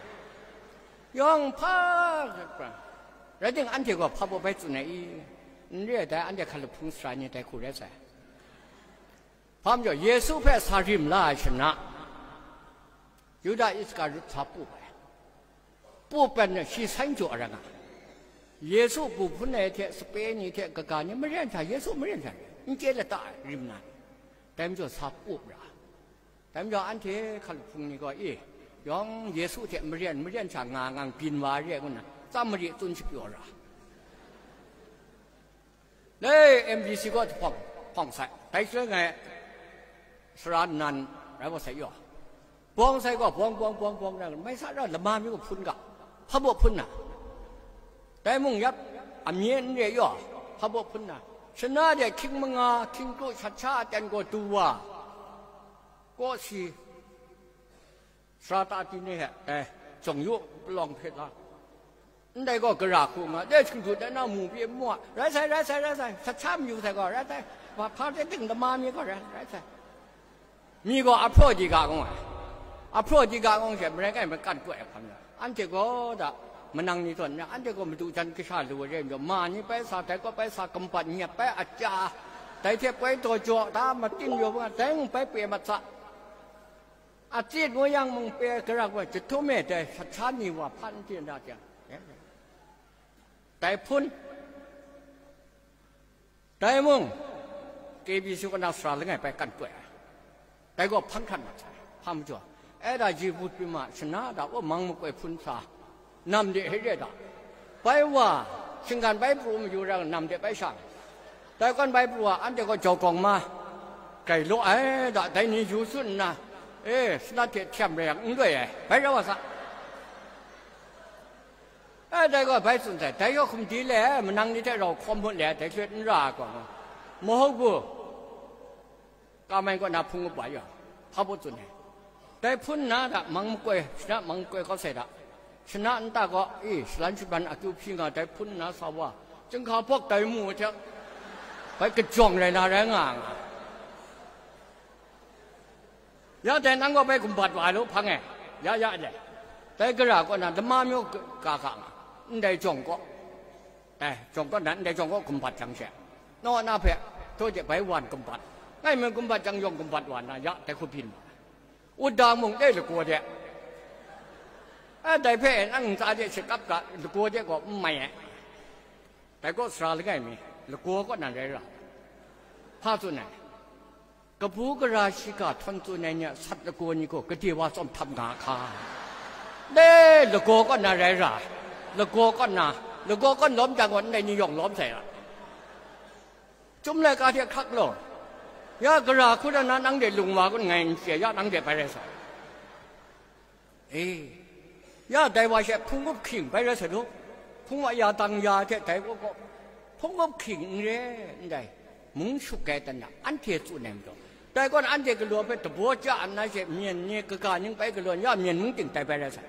yawng hpa, rai ting, anhte gaw hpa baw bai tsun ai i? N re ai, dai anhte hkalup hpung sara ni dai hku rai sai. Hpa majaw, Yesu hpe sa rim la ai shana, Yuda Iskariot sa pup ai. Pup ai, shi san jaw ai rai nga. Yesu bu hpun ai hte sape ni hte kaga ni maren hta, Yesu maren hta, n chye lata ai rim na ni. Dai majaw sa pup ra. Dai majaw anhte hkalup hpung ni gaw, e, yawng Yesu hte maren, maren hta nga ngang byin wa ai re ngu nna, tsam mari tsun shapyaw ra. Le M D C gaw hpawng, hpawng sai, dai shaloi ngai sara nnan rai wa sai yaw. Bawng sai gaw bawng, bawng, bawng, bawng, rai, mai sa ra, lama mi gaw hpun ga, hpa baw hpun na. Dai mung yap, amye n re yaw, hpa baw hpun na. Shana de hkying manga, hkying kru shat sha aten gaw du wa, kaw si, sara ta ti ni he, e, jawng yu, palawng hpe la. Ndai gaw gara hku nga, de htingdu dai na mu pyi mu a, rai sai, rai sai, rai sai, sat sha mayu sai gaw, rai sai, hpa, hpa de ting lama mi gaw rai, rai sai. Mi gaw ahpraw di ga ngu ai. Ahpraw di ga ngu she, marai kai makan koi ai hkam ya. Anhte gaw da, manang ni tawn na, anhte gaw madu jan kasha lu ai re njaw, ma ni bai sa, dai gaw bai sa, gambat nyep bai a ca, dai hte poi taw jaw, da matin yaw, dai ngu bai pye mat sa. Atsit ngu yang mung pe garak wa jahtum e dai sat sha ni wa hpan hte na jang, dai hpun, dai mung, K B C kaw na sara langai bai kan koi ai, dai gaw hpang hkran mat sai, hpa majaw, e da ji vut pyi ma, shana da, wa mang makoi hpun sa, nam de he re da, bai wa, shinggan bai pru mayu ra, nam de bai shang, dai kawn bai pru wa, anhte gaw jau gawng ma, grai law ai da, dai ni yu tsun nna, e, sanat hte htyam rai yang n loi ai, bai rau wa sa. E, dai gaw bai tsun sai, dai gaw hkum di le, manang ni hte rau hkawm mut le, dai hte n ra ai gaw, mahogu, kamai kaw na hpung kaba ya, hpa baw tsun ai. Dai hpun nna da, mang makoi, shana mang makoi kau sai da. Shana nta gaw, e, shalan shaban akyu hpyi nga, dai hpun nna sa wa, chyinghka bawk dai mu hte, bai kajawng rai na rai nga nga. Ya dai nang gaw bai gumbat wa ai lu, hpang e, ya ya le. Dai gara kaw na lama myaw ga ga nga, ndai jawng kaw, dai jawng kaw na, ndai jawng kaw gumbat jang she, naw na hpe, htaw de bai wan gumbat, ngai mi gumbat jang yawng gumbat wa na, ya dai hku byin wa ai. Wudang mung de lagaw de, a dai hpe nang ntsa de shakap ga, lagaw de gaw n mai ai. Dai kaw sara langai mi, lagaw kaw nan rai ra, hpa tsun ai. Kabu gara shiga htawn tsun ai ni a sat lagaw ni gaw gade wa tsawm htap nga hka? Le lagaw kaw na rai ra, lagaw kaw na, lagaw kaw lawm jang gaw ndai ni yawng lawm sai ra. Chyum laika hte hkrak law, ya gara hku na nang de lung wa kun ngai n chye, ya nang de bai rai sa. E, ya dai wa she hpung up hking bai rai sa lu, hpung wa ya dang ya hte dai wa gaw, hpung up hking n re ndai, mung shuk ai dan na, anhte tsun ai majaw, dai kaw na anhte galaw hpe dabaw ja nna she, myen ni kaga ning bai galaw n ya, myen mung ting dai bai rai sa.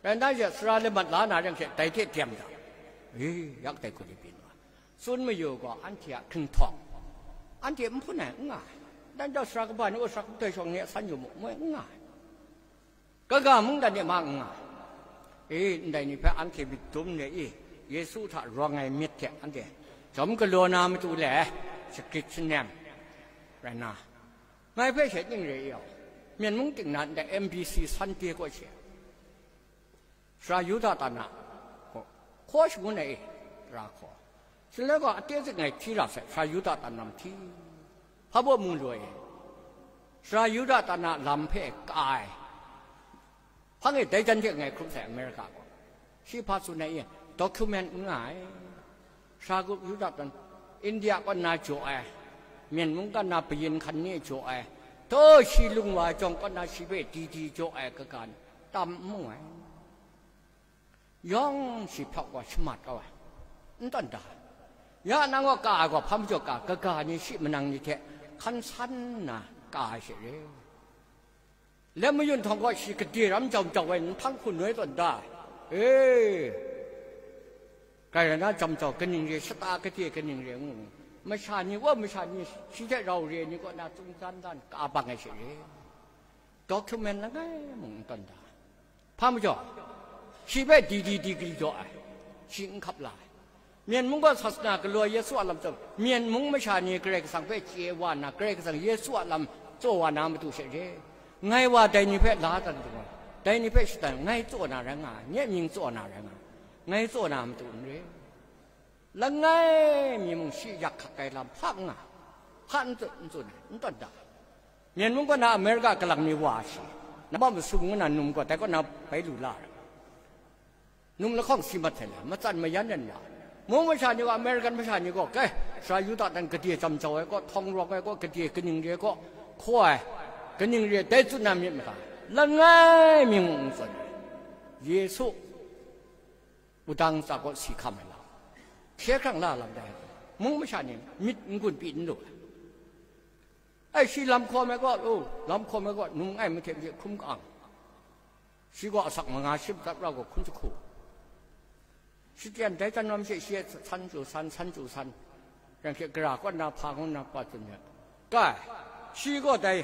Rai nna she, sara lamat la na ring she, dai hte dem da. E, yak dai hku ni byin wa. Tsun mayu gaw anhte a hkringhtaw, anhte n hpun ai n nga ai. Dan jau sara kaba ni gaw sara kaba htoi shawng ni a san yu mu, moi n nga ai. Kaga mungdan e ma n nga ai. E, ndai ni hpe anhte myit dum le i, Yesu hta rawng ai myit hte anhte jawm galaw na matu le, shagrit shanem rai na, ngai hpe she ning re i yaw, Myen mung ting na ndai M B C Sunday kaw she, Sara Yuda tan a hkaw, hkaw shangun ai e, tara hkaw. Shaloi gaw, ate zik ngai hti ra sai, sara Yuda tan lam hti. Hpa baw mu lu ai e? Sara Yuda tan a lam hpe ka ai. Hpang e dai jan hte ngai hkrum sai, America gaw. Shi hpa tsun ai e? Document n nga ai. Sara Yuda tan, India kaw na jaw ai, Myen mung kaw na kayin hkan ni jaw ai, taw shi lung wa ai jawng kaw na shi hpe di di jaw ai kaga ni tam n mu ai. Yawng shi hpyak wa shamat kau ai, n tawn da ai. Ya nang gaw ka ai gaw hpa majaw ka, kaga ni shi manang ni hte hkan san nna ka ai she re. Lem mayun htawng gaw shi gade ram jau jau ai, nhpang hkun noi tawn da ai. E, grai rai na, jam jau kaning re, shata gade kaning re ngu, masha ni gaw, masha ni shi hte rau re ai ni kaw na tsung tsan dan ka bang ai she re. Document langai mung n tawn da ai. Hpa majaw, shi hpe di di di gri jaw ai, shi n hkap la ai. Myen mung gaw sasana galaw Yesu a lam tsaw, Myen mung masha ni Karai Kasang hpe chye wa nna, Karai Kasang Yesu a lam tsaw wa na matu she re. Ngai wa dai ni hpe la dan jang, dai ni hpe shatan, ngai tsaw na rai nga ai, nye mying tsaw na rai nga ai, ngai tsaw na matu n re. Langai mi mung shi yak hkak ai lam hpa n nga, hpa n tsun, n tsun ai, n tawn da ai. Myen mung kaw na America kalang mi wa shi, nambat masum ngu na num gaw dai kaw na bai lu la ai. Num lahkawng si mat sai le, matsan mayan yan wa. Mung masha ni gaw, American masha ni gaw, kai, sara Yuda tan gade jam jau ai kaw, htawng rawng ai kaw, gade kaning re ai kaw, hkaw ai, kaning re ai, dai tsun na myit mada, langai mi mung n tsun ai. Yesu wudang ntsa kaw si hkam ai lam, hkye hkrang la lam dai, mung masha ni myit n-gun pyi n lu ai. Ai, shi lam hkawm ai gaw, o, lam hkawm ai gaw, num ai mahte hte hkrum ka-ang. Shi gaw asak manga shi matsat ra gaw hkun jahku. Shachyen dai jan ram she shi e san chyu san, san chyu san. Yang hte gara kaw na hpa ngu na pa tsun ya. Kai, shi gaw dai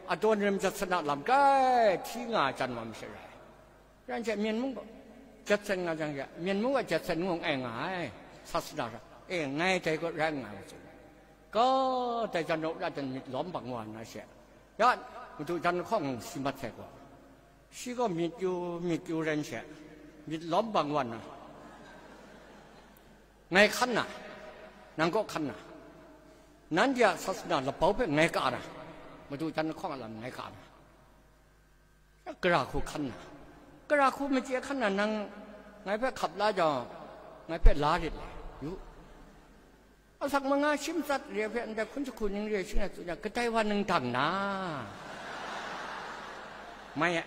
Adoniram Judson a lam kai hti nga ai jan ram she rai. Ran she Myen mung gaw Judson nga jang she, Myen mung gaw Judson ngu ai nga ai, sasana hta, e, ngai dai gaw rai nga ai, tsun. Ga, dai jan rau ra dan myit lawm bang wa nna she, ya, madu jan lahkawng si mat sai gaw, shi gaw myit yu, myit yu ren she, myit lawm bang wa nna, ngai hkan na, nang kaw hkan na, nanhte a sasana labau hpe ngai ka na, madu jan lahkawng a lam ngai ka na. Gara hku hkan na, gara hku machye hkan na, nang ngai hpe hkap la jang, ngai hpe la rit ai, yu. Asak manga shi matsat re ai hpe ndai hkun jahku ning re ai shi nga tsun yang, kadai wa nang dang na? Mai e.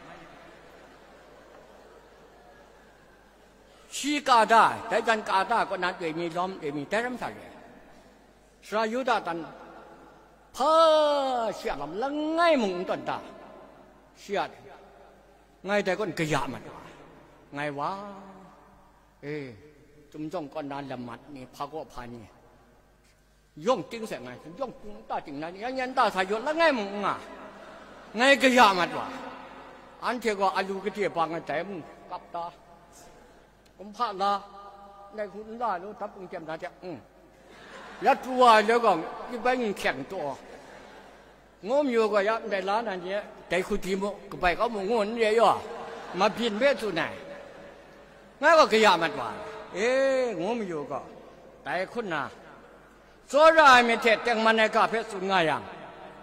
Shi ka da ai, dai jan ka da ai kaw na, doi mi lawm, doi mi dai ram sa re ai. Sara Yuda tan hpa shi a lam langai mung n tawn da, shi a, ngai dai kaw n kaya mat wa ai, ngai wa, e, Chyum jawng kaw na lamat ni, hpa gaw hpa ni, yawng ting sai ngai, yawng ting ta ting na ni, yan yan ta sa yaw langai mung n nga, ngai kaya mat wa ai. Anhte gaw alu gade bang ai dai mung kap ta, kumhpa la, ndai hku n la lu, dap kungtem na de, mm. Ya pru wa ai le gaw, yi bai n hkyeng taw, ngu mayu gaw, ya ndai la na ni, dai hku di mu, kabai kau mu, ngu n re yaw, mabyin hpe tsun ai. Ngai gaw kaya mat wa ai, e, ngu mayu gaw, dai hku nna, tsawra ai myit hte tengman ai ga hpe tsun nga yang,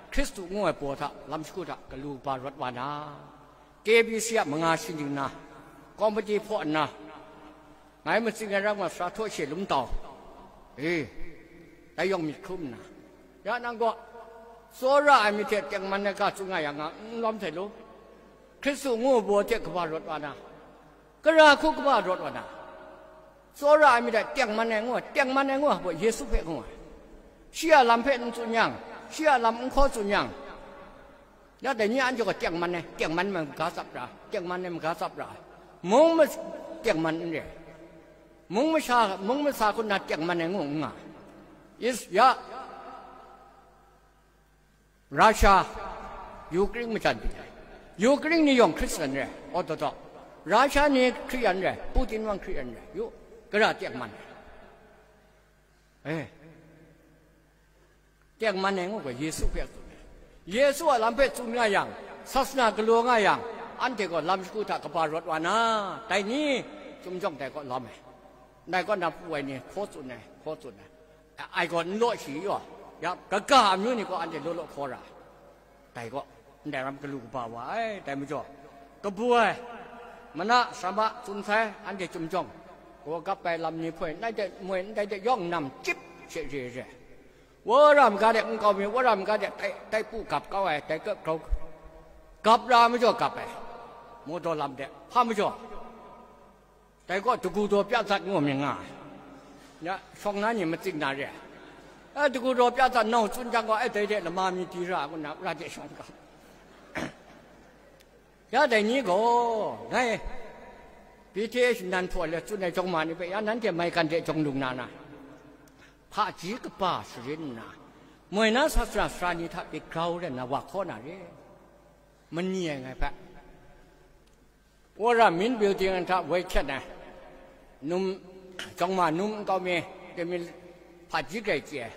Hkristu ngu ai baw hta, lam shagu hta, galu ba rawt wa na, K B C a manga shinggyim na, komiti hpaw nna, ngai matsing ai ram nga, sara htaw she lum tau, e, dai yawng myit hkrum nna, ya nang gaw, tsawra ai myit hte tengman ai ga tsun nga yang, nga n lawm sai lu, Hkristu ngu ai baw hte kaba rawt wa na, gara hku kaba rawt wa na, tsawra ai myit hte tengman ai ngu ai, tengman ai ngu ai baw Yesu hpe ngu ai, shi a lam hpe n tsun yang, shi a lam n hkaw tsun yang, ya dai ni anhte gaw tengman ai, tengman ai maga tsap ra, tengman ai maga tsap ra, mung ma, tengman n re ai. Mung masha, mung masa hku na tengman ai ngu n nga. Is ya, Russia, Ukraine majan pyi ai. Ukraine ni yawng Hkristu re, Orthodox. Russia ni Hkristu re, Putin wang Hkristu re. Yu, gara tengman ai. Eh. Tengman ai ngu gaw Yesu hpe tsun ai. Yesu a lam hpe tsun nga yang, sasana galaw nga yang, anhte gaw lam shagu hta kaba rawt wa na, dai ni, chyum jawng dai kaw lawm ai. Ndai kaw na pru ai ni hkaw tsun ai, hkaw tsun ai. Ai gaw n law shi yaw, ya, kaga amyu ni gaw anhte law law hkaw ra ai. Dai gaw, ndai ram galu kaba wa ai, dai majaw, kabu ai, mana, sara, tsun sai, anhte chyum jawng, gaw gap ai lam ni hpoi, ndai de moi, ndai de yawng nam chyip she re re. Wa ra maga de nkau mi, wa ra maga de tai, tai pu gap kau ai, tai grau, gap ra majaw gap ai, mawdaw lam de, hpa majaw, dai gaw dagu daw pya zat ngu mi nga ai. Ya, shawng na ni matsing na re ai. A, dagu daw pya zat nau tsun jang gaw, ai, dai de lama mi di ra, ngu na, ra de shawng ga. Ya, dai ni gaw, ngai, B T H nan hpaw le tsun ai jawng ma ni hpe, ya, nanhte maigan de jawng lung na na, hpaji kaba sharin nna, moi na sasana sara ni hta pyi grau rai nna wa hkaw na re, mani ai ngai hpe. Wora Min Building hta woi hkyen ai, num, jawng ma num nkau mi, temi hpaji grai chye ai,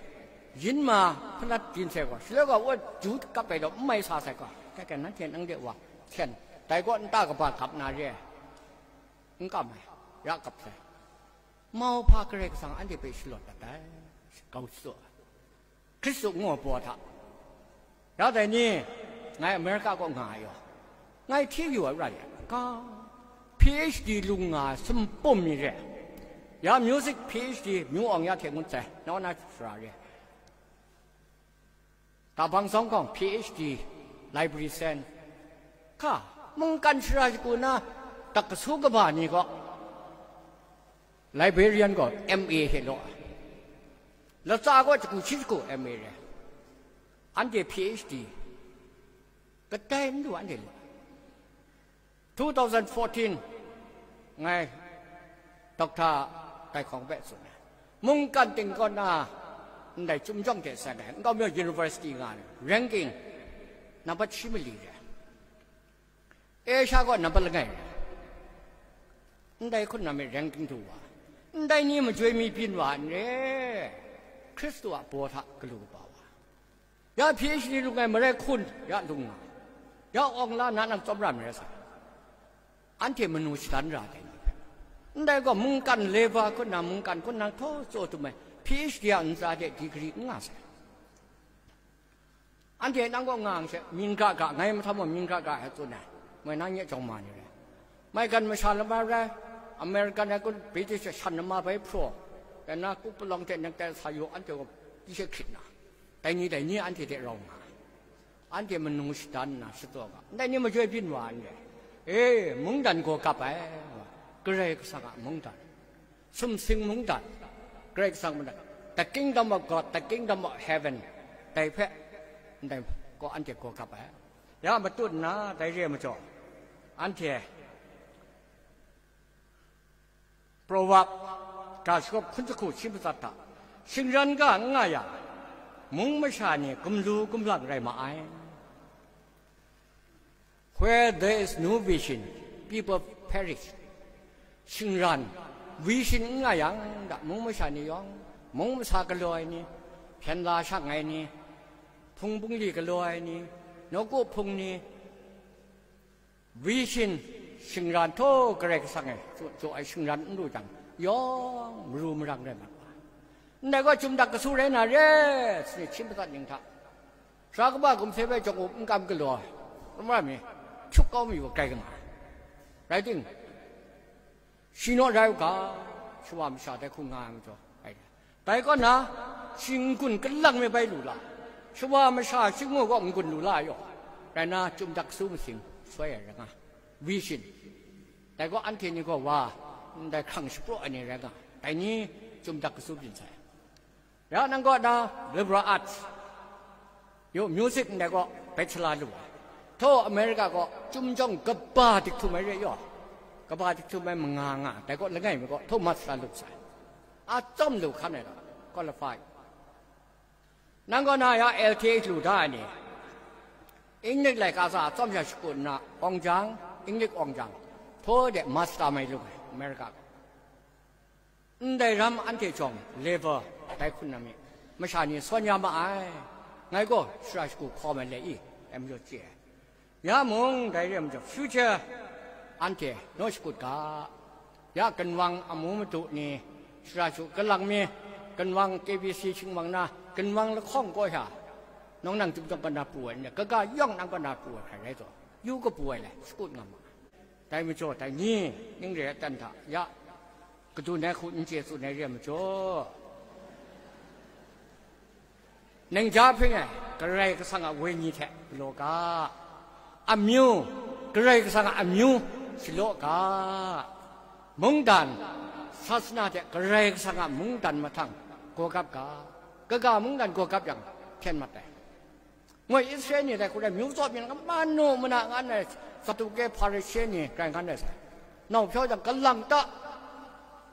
yin ma hpanat byin sai gaw, shaloi gaw wa ju kap ai daw, n mai sa sai gaw, kai kai, nanhte nang de wa hkyen, dai gaw nta kaba gap na re ai, n kam ai, ya kap sai. Mauhpa Karai Kasang anhte hpe shalawt dat ai, grau shadaw ai. Hkristu ngu ai baw hta. Ya dai ni, ngai America kaw nga ai yaw, ngai hti yu ai ra ya, ka, P H D lung nga ai sumpum mi re, ya music P H D, myu awng ya hte ngut sai, naw na sara re, Tabang Zong Kawng P H D, library sen, ka, mungkan shara shagu na, dak kasu kaba ni gaw, librarian gaw M A hte law ai, latsa gaw jahku shi jahku M A re, anhte P H D, kadai n lu anhte lu ai. Two thousand fourteen, ngai Doctor Dai Hkawng hpe tsun ai. Mungkan ting kaw na, ndai chyum jawng hte seng ai, nkau mi university nga ai, ranking, nambat shi mali re ai. Asia gaw nambat langai re ai. Ndai hkun na mi ranking du wa, ndai ni majoi mi byin wa n re, Hkristu a baw hta galu kaba wa. Ya P H D lung ai marai hkun, ya lung nga, ya awng la na nang tsawmra marai sa, anhte manu shadan ra dai ni hpe. Ndai gaw mungkan leva hkun na, mungkan hkun na htaw tsaw tum ai, P H D a ntsa de degree n nga sai. Anhte nang gaw nga ang she, myin ga ga, ngai mahtam gaw myin ga ga ai tsun ai, moi na nye jawng ma ni rai. Maigan masha lama rai, American ai kun, British shan lama bai hpraw, dan na kup palawng hte nang tai sa yu, anhte gaw pyi she hkrit na. Dai ni, dai ni anhte hte rau nga ai. Anhte manu shadan nna shataw ga, ndai ni majoi byin wa n re. E, mungdan gaw kap ai, Karai Kasang a mungdan, sumsing mungdan, Karai Kasang mungdan, the kingdom of God, the kingdom of heaven, dai hpe, ndai gaw anhte gaw kap ai. Ya matut nna, dai re ai majaw, anhte Proverb, ga shagawp hkun jahku shi matsat hta, shingran ga n nga yang, mung masha ni gumlu gumlang rai ma ai. Where there is no vision, people perish. Shingran, vision n nga yang, da mung masha ni yawng, mung masa galaw ai ni, hpyen la shang ai ni, hpung bungli galaw ai ni, nawku hpung ni, vision, shingran htaw Karai Kasang e tsaw, tsaw ai shingran n lu jang, yawng maru marang rai mat wa ai. Ndai gaw, chyum dak kasu rai na re, sani hpyen matsat ning hta, sara kaba gumhpe bai jawng up n kam galaw ai, n rai mi, hkyuk kau mi wa grai nga ai. Rai ting, shi naw rai u ga, shawa masha dai hku nga ai majaw, ai, dai kaw na, shi n-gun kalang me bai lu la, shawa masha shi ngu gaw n-gun lu la yaw, rai na, chyum dak su masing soi ai rai nga, vision. Dai gaw anhte ni gaw wa, ndai hkrang shapraw ai ni rai nga, dai ni chyum dak su byin sai. Ya nang kaw na liberal arts, yu music ndai kaw bachelor lu ai. Htaw America kaw chyum jawng kaba dik htum ai re yaw, Kaba jahtum ai manga nga, dai kaw langai mi kaw, Thomas la lu sai. A tsawm lu hkan ai ga, qualified. Nang kaw na ya L T H lu da ai ni, English laika sa a tsawm sha shakut nna, awng jang, English awng jang, htaw de master mai lu ai, America. Ndai ram anhte jawng level dai hkun na mi, masha ni sawn ya ma ai. Ngai gaw shara shagu hkaw mai le i, dai majaw chye ai. Ya mung, dai re ai majaw, future anhte naw shakut ga. Ya ginwang amu madu ni, shara shagu kalang mi, ginwang K B C shingwang na, ginwang lahkawng kaw sha, nawng nang chyum jawng kanda pru ai, kaga yawng nang kanda pru ai hkrai rai taw, yu kapu ai le, shakut nga ma ai. Dai majaw, dai ni, ning re ai dan hta, ya, kadun ai hku n chye tsun ai re ai majaw, ningja hpring ai Karai Kasang a wenyi hte galaw ga, amyu, Karai Kasang a amyu shalaw ga, mungdan, sasana hte Karai Kasang a mungdan mahtang gawgap ga, kaga mungdan gawgap yang, hpyen mat ai. Ngoi Israel ni dai hku rai, myu tsaw myit nga, manu mana nga ai, Saduke, Hparishe ni grai ngan ai sai. Nau hpyaw jang, kalang ta,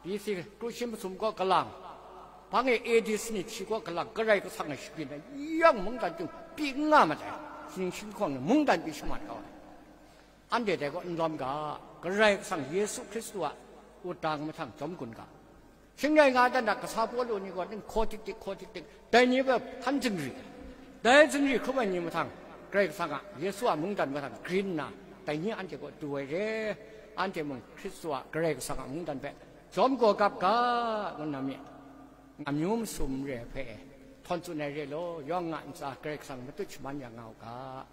B C kru shi masum kaw kalang, hpang e A D sanit shi kaw kalang, Karai Kasang e shabyin ai, yang mungdan chyum pyi n nga mat ai, shaning shi lahkawng ni mungdan pyi shamat kau ai. Anhte dai kaw n lawm ga, Karai Kasang Yesu Hkristu a wudang mahtang jawm gun ga. Shing rai nga dan da, kasa Pawlu ni gaw ning hkaw tik tik, hkaw tik tik, dai ni hpe hkan zingri, dai zingri hkrum ai ni mahtang, Karai Kasang a, Yesu a mungdan mahtang grin nna, dai ni anhte kaw du ai re, anhte mung Hkristu a Karai Kasang a mungdan hpe jawm gawgap ga, ngu nna mi, amyu masum re ai hpe htawn tsun ai re law, yawng nga ntsa Karai Kasang matut shaman ya nga u ga.